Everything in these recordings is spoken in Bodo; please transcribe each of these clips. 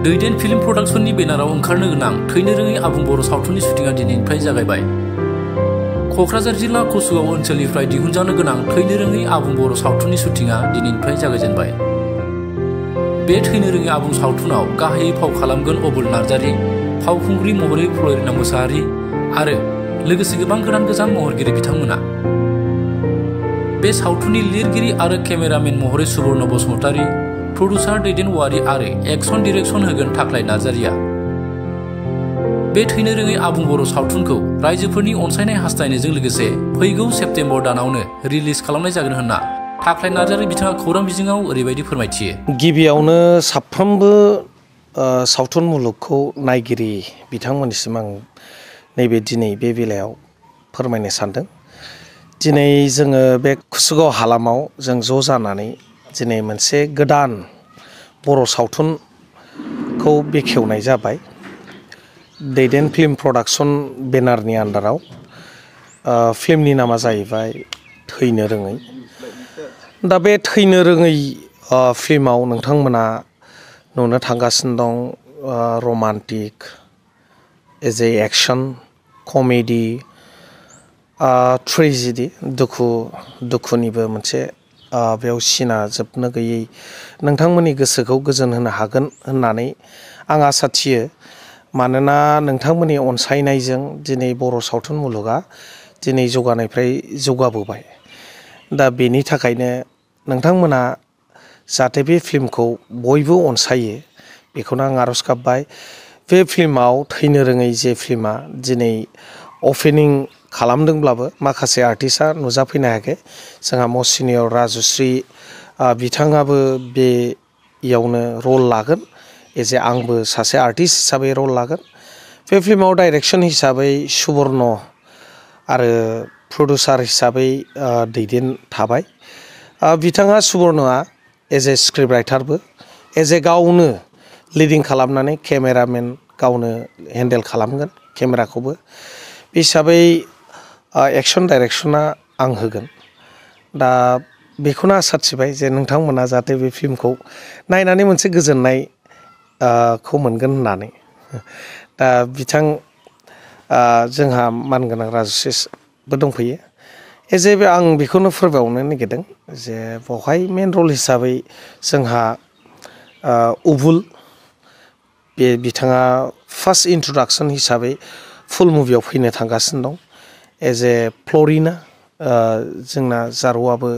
दैदेन फिल्म प्रडाक्शननि बेनाराव ओंखारनो गोनां थैनो रोङै आबुं बर' सावथुननि शुटिंआ दिनैनिफ्राय जागायबाय। क'क्राझार जिल्ला कसुगाव ओनसोलनिफ्राय दिहुनजानो गोनां थैनो रोङै आबुं बर' सावथुननि शुटिंआ दिनैनिफ्राय जागायजेनबाय। बे थैनो रोङै आबुं सावथुनाव गाहायै फाव खालामगोन अबुल नार्जारी, फावखुंग्रि महरै फ्लरिना मुसाहारि आरो लोगोसे गोबां गोदान गोजाम महरगिरि बिथांमोना। बे सावथुननि लिरगिरि आरो केमेरामेन महरै सुबर्ण बसुमतारी, प्रडिउसार दैदेन औवारी आरो एक्शन डिरेक्शन होगोन थाख्लाय नार्जारीआ। बे थैनो रोङै आबुं बर' सावथुनखौ रायजोफोरनि अनसायनाय हास्थायनायजों लोगोसे फैगौ सेप्तेम्बर दानावनो रिलिज खालामनाय जागोन होनना थाख्लाय नार्जारी बिथाङा खौरां बिजोङाव ओरैबायदि फोरमायथियो। गिबियावनो साफ्रोमबो सावथुन मुलुगखौ नायगिरि बिथांमोननिसिम आं नैबे दिनै बे बेलायाव फोरमायनो सानदों। दिनै जोङो बे कसुगाव हालामाव जों ज' जानानै दिनै मोनसे गोदान बर' सावथुनखौ बेखेवनाय जाबाय। दैदेन फिल्म प्रडाक्शन बेनारनि आन्दाराव फिल्मनि नामा जाहैबाय थैनो रोङै। दा बे थैनो रोङै फिल्माव नोंथांमोना नुनो थांगासिनो दं romantic, as a action, comedy, tragedy, दुखुनिबो मोनसे बेयाव सिना जोबनो गैयै नोंथांमोननि गोसोखौ गोजोन होनो हागोन होननानै आं आसा थियो। मानोना नोंथांमोननि अनसायनायजों दिनै बर' सावथुन मुलुगा दिनै जौगानायनिफ्राय जौगाबोबाय। दा बेनि थाखायनो नोंथांमोना जाहाथे बे फिल्मखौ बयबो अनसायो बेखौनो आं आर'ज गाबबाय। बे फिल्माव थैनो रोङै जे फिल्मा दिनै अपेनिं खालामदोंब्लाबो माखासे आर्टिस्टआ नुजाफैनो हायाखै। जोंहा मस्ट सिनियर राजुश्री बिथाङाबो बेयावनो रल लागोन, एज ए आंबो सासे आर्टिस्ट हिसाबै रल लागोन। बे फिल्माव डाइरेक्सन हिसाबै सुबर्ण आरो प्रडिउसार हिसाबै दैदेन थाबाय। बिथाङा सुबर्णआ एज ए स्क्रिप्ट राइटारबो, एज ए गावनो लिडिं खालामनानै केमेरामेन गावनो हेन्डेल खालामगोन केमेराखौबो। बे हिसाबै एक्सन डाइरेक्सना आं होगोन। दा बेखौनो आसा थिबाय जे नोंथांमोना जाहाथे बे फिल्मखौ नायनानै मोनसे गोजोननाय खौ मोनगोन होननानै। दा जोंहा मानगोनां राजुश्रीबो दंफैयो। एज ए आं बेखौनो फोरमायबावनो नागिरदों जे बेवहाय मेन रल हिसाबै जोंहा अबुल, बे बिथाङा फार्स्ट इन्ट्रडाक्सन हिसाबै फुल मुभियाव फैनो थांगासिनो दं। एज ए फ्लरिना जोंना जारौआबो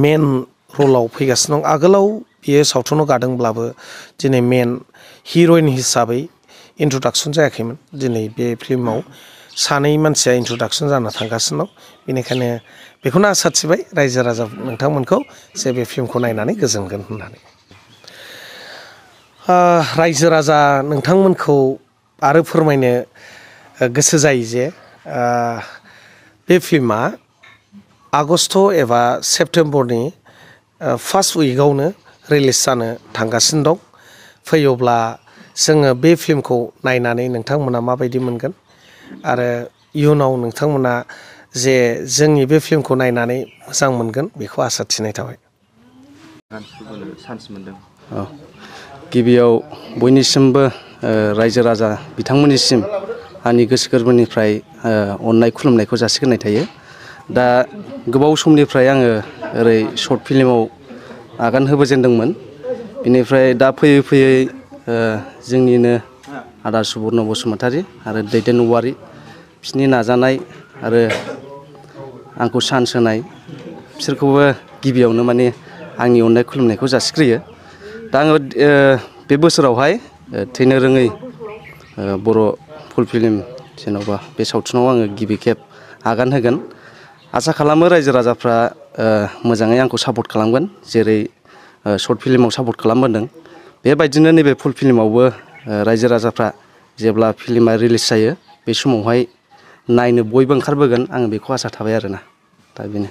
मेन रलाव फैगासिनो दं। आगोलाव बियो सावथुनाव गादोंब्लाबो दिनै मेन हिर'इन हिसाबै इन्ट्रडाक्सन जायाखैमोन। दिनै बे फिल्माव सानै मानसिया इन्ट्रडाक्सन जाना थांगासिनो दं। बेनिखायनो बेखौनो आसा थिबाय रायजो राजा नोंथांमोनखौ जे बे फिल्मखौ नायनानै गोजोनगोन होननानै। रायजो राजा नोंथांमोनखौ आरो फोरमायनो गोसो जायो जे बे फिल्मा आगस्ट एबा सेप्तेम्बरनि फार्स्ट उइकआवनो रिलिज जानो थांगासिनो दं। फैयोब्ला जोङो बे फिल्मखौ नायनानै नोंथांमोना माबायदि मोनगोन आरो इयुनाव नोंथांमोना जे जोंनि बे फिल्मखौ नायनानै मोजां मोनगोन बेखौ आसा थिनाय थाबाय। गिबियाव बयनिसिमबो रायजो राजा बिथांमोननिसिम आंनि गोसो गोरबोनिफ्राय अननाय खुलुमनायखौ जासिग्रोनाय थायो। दा गोबाव समनिफ्राय आङो ओरै शर्ट फिल्माव आगान होबोजेनदोंमोन। बेनिफ्राय दा फैयै फैयै जोंनिनो आदा सुबर्ण बसुमतारी आरो दैदेन औवारी बिसोरनि नाजानाय आरो आंखौ चान्स होनाय बिसोरखौबो गिबियावनो माने आंनि अननाय खुलुमनायखौ जासिग्रोयो। दा आङो बे बोसोरावहाय थैनो रोङै बर' फुल फिल्म जेन'बा बे सावथुनाव आङो गिबि खेब आगान होगोन। आसा खालामो रायजो राजाफ्रा मोजाङै आंखौ सापर्ट खालामगोन, जेरै शर्ट फिल्माव सापर्ट खालामबोदों। बेबायदिनो नैबे फुल फिल्मावबो रायजो राजाफ्रा जेब्ला फिल्मा रिलिज जायो बे समावहाय नायनो बयबो ओंखारबोगोन, आङो बेखौ आसा थाबाय आरोना। दा बेनो।